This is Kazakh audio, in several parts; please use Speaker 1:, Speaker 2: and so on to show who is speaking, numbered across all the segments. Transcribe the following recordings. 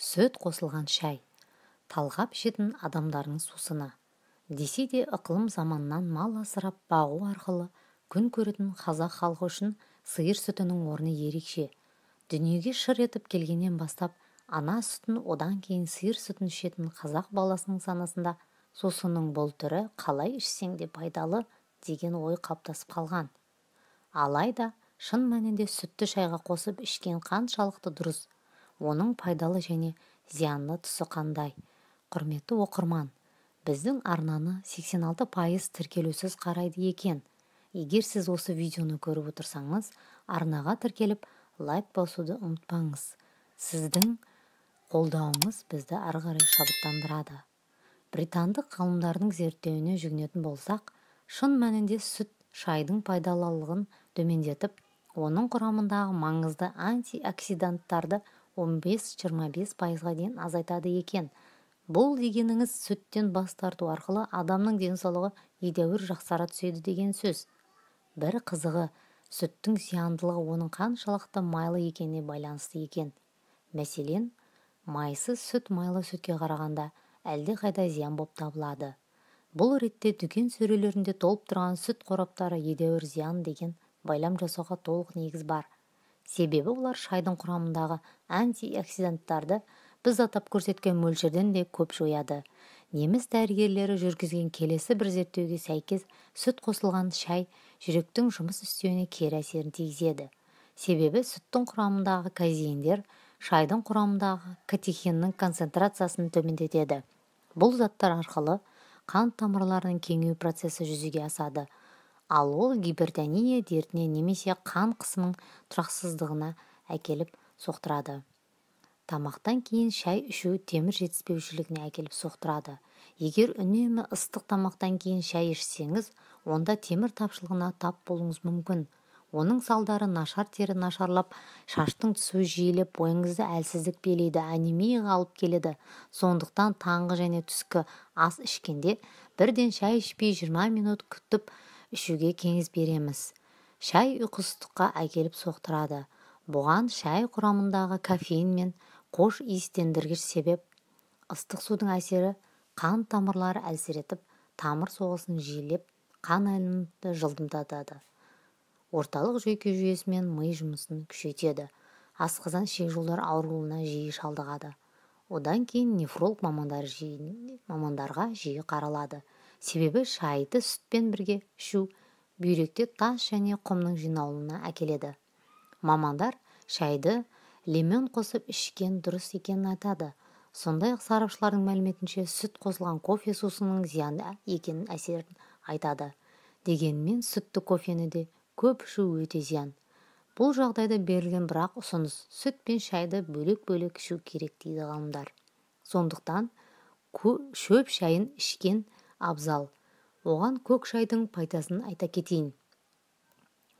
Speaker 1: Сүт қосылған шай талғап ішетін адамдардың сусыны. Десе де ықылым заманнан мал асырап бағу арқылы күн көретін қазақ халқы үшін сиыр сүтінің орны ерекше. Дүниеге шыр етіп келгеннен бастап ана сүтін, одан кейін сиыр сүтін ішетін қазақ баласының санасында сусынның бұл түрі қалай ішсең де пайдалы деген ой қалыптасып қалған. Алайда шын мәнінде сүтті шайға қосып ішкен қаншалықты дұрыс, оның пайдалы және зиянды тұсы қандай? Құрметті оқырман, біздің арнаны 86% тіркелусіз қарайды екен. Егер сіз осы видеоны көріп отырсаңыз, арнаға тіркеліп, лайк басуды ұмытпаңыз. Сіздің қолдауыңыз бізді ары қарай шабыттандырады. Британдық ғалымдардың зерттеуіне жүгінетін болсақ, шын мәнінде сүт шайдың пайдалылығын төмендетіп, оның құрамындағы маңызды антиоксиданттарды 15-25%-ға дейін азайтады екен. Бұл дегеніңіз сүттен бас тарту арқылы адамның денсаулығы едәуір жақсара түседі деген сөз. Бір қызығы, сүттің зияндылығы оның қаншалықты майлы екеніне байланысты екен. Мәселен, майсыз сүт майлы сүтке қарағанда әлдеқайда зиян болып табылады. Бұл ретте дүкен сөрелерінде толып тұрған сүт қораптары едәуір зиян деген байлам жасауға толық негіз бар. Себебі олар шайдың құрамындағы антиоксиданттарды біз атап көрсеткен мөлшерден де көп жояды. Неміс дәрігерлері жүргізген келесі бір зерттеуге сәйкес, сүт қосылған шай жүректің жұмыс істеуіне кері әсерін тигізеді. Себебі сүттің құрамындағы казеиндер шайдың құрамындағы катехиннің концентрациясын төмендетеді. Бұл заттар арқылы қан тамырларының кеңею процесі жүзеге асады. Ал ол гипертония дертіне немесе қан қысымының тұрақсыздығына әкеліп соқтырады. Тамақтан кейін шай ішу темір жетіспеушілігіне әкеліп соқтырады. Егер үнемі ыстық тамақтан кейін шай ішсеңіз, онда темір тапшылығына тап болуыңыз мүмкін. Оның салдары нашар тері нашарлап, шаштың түсуі жиілеп, бойыңызды әлсіздік билейді, анемияға алып келеді. Сондықтан таңғы және түскі ас ішкенде бірден шай ішпей 20 минут күтіп ішуге кеңес береміз. Шай ұйқысыздыққа әкеліп соқтырады. Бұған шай құрамындағы кофеин мен қош иістендіргіш себеп. Ыстық судың әсері қан тамырлары әлсіретіп, тамыр соғысын жиілеп, қан айналымды жылдамдатады. Орталық жүйке жүйесі мен ми жұмысын күшейтеді. Асқазан ішек жолдары ауруына жиі шалдығады. Одан кейін нефролог мамандарға жиі қаралады. Себебі шайды сүтпен бірге ішу бүйректе тас және құмның жиналуына әкеледі. Мамандар шайды лимон қосып ішкен дұрыс екенін айтады. Сондай-ақ сарапшылардың мәліметінше, сүт қосылған кофе сусынының зиянды екенін әсерін айтады. Дегенмен сүтті кофені де көп ішу өте зиян. Бұл жағдайда берілген бірақ ұсыныс сүт пен шайды бөлек-бөлек ішу керек дейді ғалымдар. Сондықтан шөп шайын ішкен абзал. Оған көк шайдың пайдасын айта кетейін.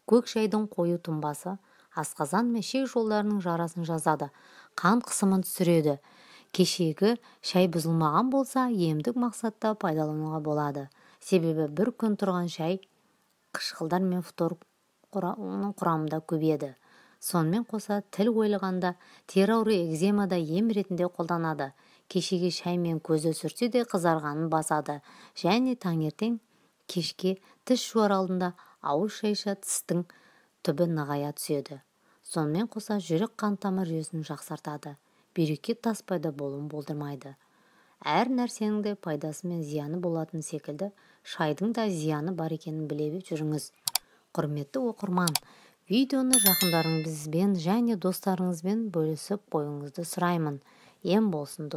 Speaker 1: Көк шайдың қою тұнбасы асқазан мен ішек жолдарының жарасын жазады, қан қысымын түсіреді. Кешегі шай бұзылмаған болса, емдік мақсатта пайдалануға болады. Себебі бір күн тұрған шай қышқылдар мен фтор құрамында көбейеді. Сонымен қоса тіл ойлағанда тері ауру экземада ем ретінде қолданады. Кешегі шай мен көзі сүртсе де қызарғанын басады. Және таңертең кешке тіс жуар алдында ауыз шайша тістің түбі нығая түседі. Сонымен қоса жүрек қан тамыр жүйесін жақсартады. Бүйрекке тас пайда болуын болдырмайды. Әр нәрсенің де пайдасы мен зияны болатын секілді, шайдың да зияны бар екенін біле жүріңіз. Құрметті оқырман, видеоны жақындарыңызбен және достарыңызбен бөлісіп қоюыңызды сұраймын. Ем болсын, достар.